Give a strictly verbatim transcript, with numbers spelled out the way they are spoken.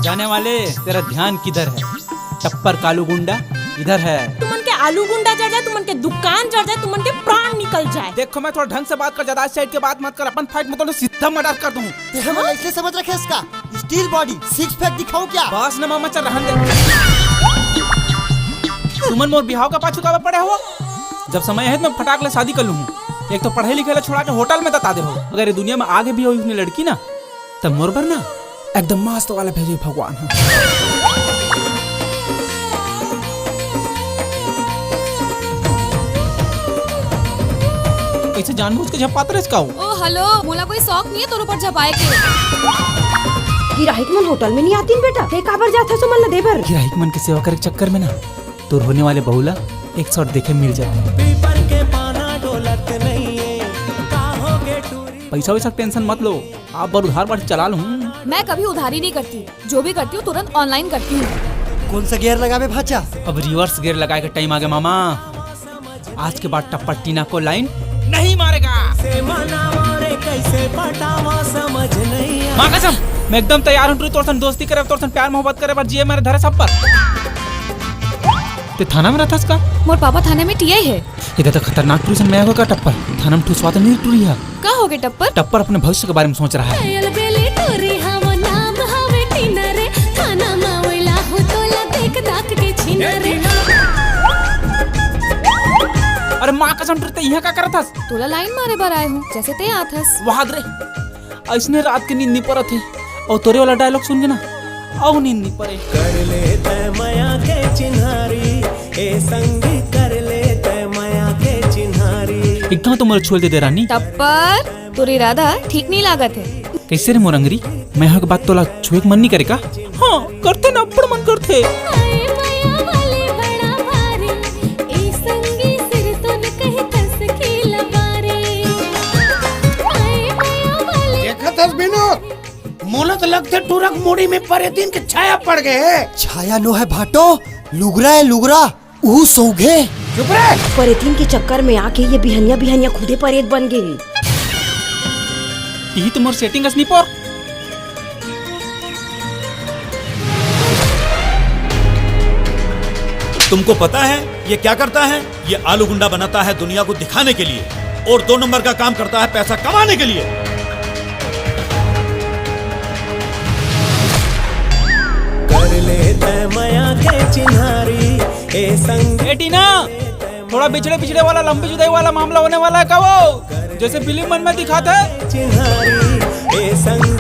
जाने वाले, तेरा ध्यान किधर है? टप्पर कालू गुंडा इधर है। तुमन के आलू गुंडा जर जाए, तुमन के दुकान जर जाए, तुमन के प्राण निकल जाए। देखो, मैं थोड़ा ढंग से बात कर, ज्यादा side के बात मत कर, अपन fight में तो सीधा murder कर दूं। तेरे मन ऐसे समझ रखे इसका? Steel body, six pack दिखाऊं क्या? बस न मामा, चल रहन दे। तुमन मोर बिहाव का पाछू काबर पड़े हो? जब समय है तो मैं फटाक ले शादी कर लूं। एक तो पढ़े लिखे ला छोड़ा के होटल में दता दे हो। अगर ये दुनिया में आगे भी होई उसने लड़की ना, तब मोर बर ना एकदम मस्त वाला भेजे भगवान ह। ऐसे जानबूझ के झपात रहिस का हो? ओ हेलो, मोला कोई शौक नहीं है तोर ऊपर झपाए के। गिराहिक मन होटल में नहीं आतीन बेटा, ते काबर जात हस ओमन ला दे बर? गिराहिक मन के सेवा करे के चक्कर में ना तोर होने वाले बहू ला एक शॉट देखे मिल जाए। पीपर के पाना डोलत नहीं है, का हो गे टूरी? पैसा वैसा के टेंशन मत लो, आप बर उधार बाड़ी चला लूं। मैं कभी उधारी नहीं करती, जो भी करती हूँ तुरंत ऑनलाइन करती हूँ। कौन सा गियर लगावे भाचा? अब रिवर्स गियर लगाए के टाइम आ गया मामा। आज के बाद टप्पर टीना को लाइन नहीं मारेगा। से मनावा रे, कैसे पटावा, समझ नहीं आ। माँ कसम, मैं एकदम तैयार हूँ टूरी, तोर सन दोस्ती करे, तोर सन प्यार मोहब्बत करे बर जिए मेरे धरे सब पर। ते थाना में रहता इसका? मोर पापा थाने में टीआई है। ये तो खतरनाक टूरी सन मैं का टप्पर। थाना में ठुसवा तो नहीं टूरी है। का हो गे टप्पर? टप्पर अपने भविष्य के बारे में सोच रहा है। पायल बेली टूरी हम नाम हवे टीना रे, थाना मा वैला हो तोला देख दाख के छीना रे। अरे माँ कसम, टूरी ते यहाँ का करत हस? तोला लाइन मारे बर आए हूँ, जैसे ते आत हस। वाह रे, ऐसने रात के नींद नहीं परत हे। और तोरे वाला डायलॉग सुन के ना, अउ नींद नहीं परे। कर ले तय मया के चिन्हारी, ए संगी, कर ले तय मया के चिन्हारी। एकदम तो मोर छोड़ दे दे रानी। टप्पर, तोर इरादा ठीक नहीं लागत है। कैसे रे मोर अंगरी? मैं हक बात तोला छुए के मन नहीं करे का? हाँ, करथे ना, अब्बड़ मन करथे। आए मया वाले बड़ा भारी, ए संगी सिर तो न कहे कस के लबारी। आए मया वाले देखत हस बिनोद, मोला तो लगथे टूरा के मुड़ी में परेतीन के छाया पड़ गए हे। छाया नो है भाटो, लुगरा है लुगरा, ऊ सौघे। चुप रे। परेतीन के चक्कर में आके ये बिहनिया बिहनिया खुदे परेत बन गे हे। यही तो मोर सेटिंग असनी पर। तुमको पता है ये क्या करता है? ये आलू गुंडा बनाता है दुनिया को दिखाने के लिए, और दो नंबर का काम करता है पैसा कमाने के लिए। कर ले तय मया के चिन्हारी, ए संग ए टीना, थोड़ा बिछड़े बिछड़े वाला, लंबी जुदाई वाला मामला होने वाला है का वो? जैसे फिल्म मन में दिखाते हैं। चिन्हारी, ए संग